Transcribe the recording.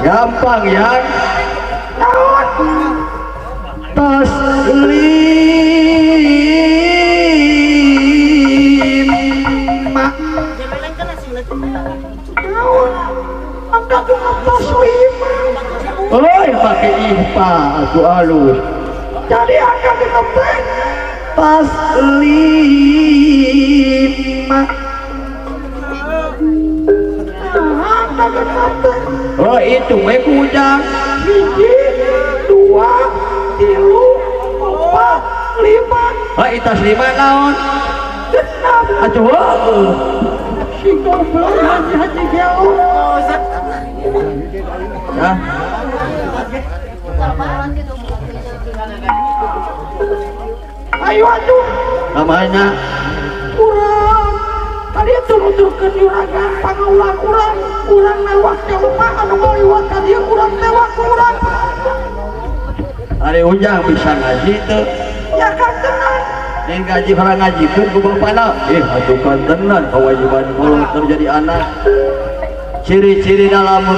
Gampang ya. Naon? Tas lima. Naon? Angka genep tos lima. Oi, pakai IPA atuh alus. Jadi angka genep teh tas lima. Nah, angka genep teh. Oh, itu we ku Ujang. Hiji, dua, tilu, opat, lima. Oh, itas lima naon? Genep. Atuh heueuh. Si goblok haji haji gelo. Ya. Ayo atuh. Namanya Urang tadi tutur-turkeun juragan pangaulan urang, urang newak jelema anu ngaliwat ka dieu urang tewak ku urang. Ari Ujang bisa ngaji teu? Ya kan tenang. Ini ngaji orang ngajikeun ku bapana. Eh, atuh kan tenan kewajiban kolot terjadi anak. Ciri-ciri dalam